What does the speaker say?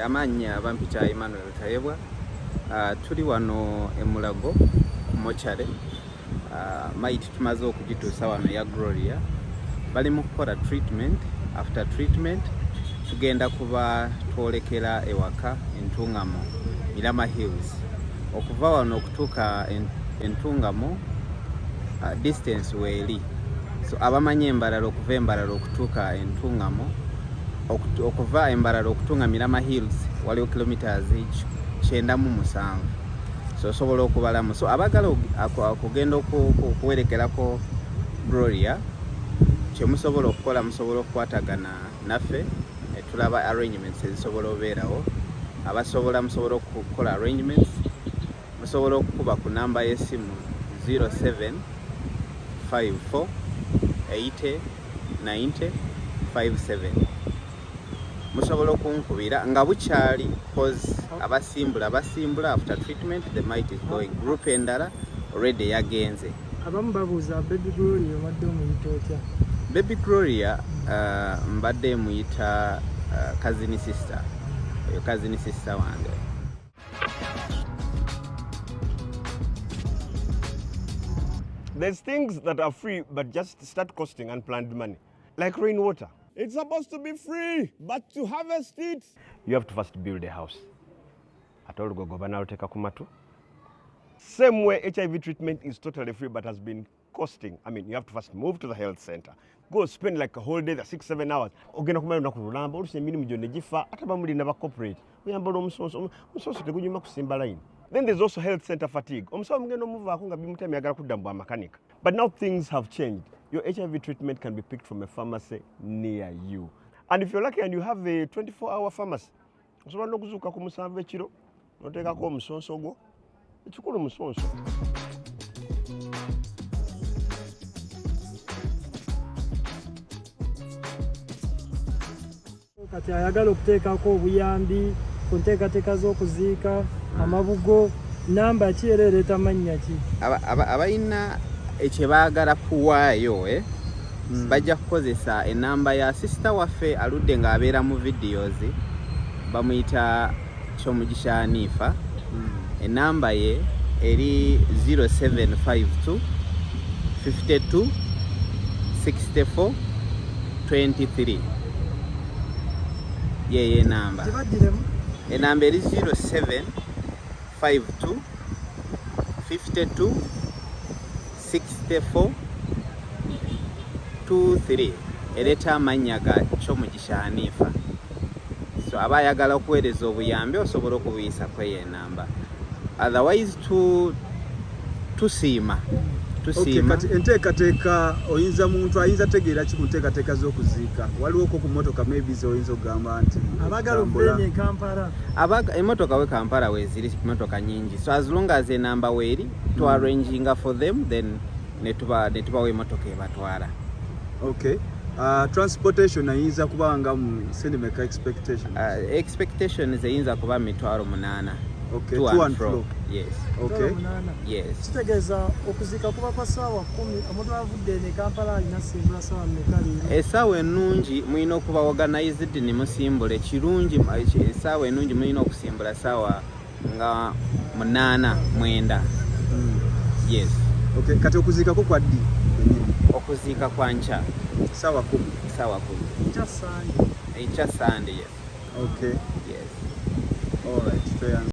Amannya bampita Emmanuel Tayebwa. Tuli wano e Mulago ku mochare. Maiti tumaze okugituusa wano ya Gloria, bali mu kukola treatment. After treatment tugenda kuba twolekera ewaka Entungamo, Mirama Hills. Okuva wano okutuuka Entungamo, distance weeri, so abamanyi Embalala, okuva Embalala okutuuka Entungamo, okuva Embalala okutunga Mirama Hills waliwo kilometers 97, so osobola okubalamu. So abagala okugenda okuwerekerako Gloria, kyemusobola okukola, musobola okukwatagana naffe netulaba arrangements ezisobola obeerawo. Abasobola, musobola okukola arrangements, musobola okukuba ku namba y'essimu 0754 80 90 57. Musobola okunkubira nga bukyali, cause abasimbula basimbula. After treatment the mite is going. Group endala already yagenze. Abamu babuuza, Baby Gloria obadde omuyita otya? Baby Gloria, mbadde muyita cousin sister, oyo cousin sister wange. There's things that are free but just start costing unplanned money, like rainwater. It's supposed to be free, but to harvest it, you have to first build a house. Ate olugogo banaaluteeka ku matu. Same way HIV treatment is totally free but has been costing. I mean, you have to first move to the health center. Go spend like a whole day, the 6, 7 hours. Ogenda kumala olunaku lulamba, oluusi emirimu gyonna gifa, ate bamuli naba corporate. Oyambala omusonso, omusonso tegunyuma kusimba line. Then there's also health center fatigue. Omusawo mugenda omuvaako nga bimutamya, ayagala kudda mu bwamakanika. But now things have changed. Your HIV treatment can be picked from a pharmacy near you. And if you're lucky and you have a 24-hour pharmacy, osobola n'okuzuuka ku 7 ekiro n'oteekako omusonso gwo. Ekikulu musonso. Kati ayagala okuteekako obuyambi ku nteekateeka z'okuziika amabugo, namba ki era ereeta mannya ki? Abalina ekyebaagala kuwaayo, eh? Bajja kukozesa enamba ya sister waffe aludde ng'abeera mu videos, bamuyita Kyomugisha Anifa. Enamba ye eri 0752 52 64 23, yeyo enamba. Gibaddiremu. Enamba eri 0752 52 64 23, ereeta amannya ga Kyomugisha Hanifa. So aba ayagala okuweereza obuyambi, osobola okubuyisa kweyo enamba. Otherwise tusiima. Tusiima. Kati enteekateeka, oyinza, muntu ayinza tegeera ki ku nteekateeka z'okuziika? Waliwoko ku motoka maybe zoyinza okugamba nti Abaagala tambula? okuva e Kampala. Emotoka we Kampala weziri, motoka nyingi, so as long as enamba weeri, tu arranginga for them, then netubawa emotoka ebatwala. Okay, transportation ayinza kuba nga mu sente expectation? Expectations eyinza kuba 80,000. Okay, To to and and fro. Fro. Yes. Okay. 80,000. Yes. Kitegeeza okuziika kuba kwa ssaawa 10. Omuntu avudde eno e Kampala alina simbula ssaawa mmeka leero? Essaawa ennungi mulina okuba organized ne musimbula ekirungi. Essaawa ennungi mulina okusimbula ssaawa nga 8, 9. Yes. Okay, kati okuziikako kwa ddi bennyini? Okuziika kwa nkya. Saawa 10? Ssaawa 10. Nkya Sande. Enkya Sande, yes. Okay. Yes. Alright, tweyanze.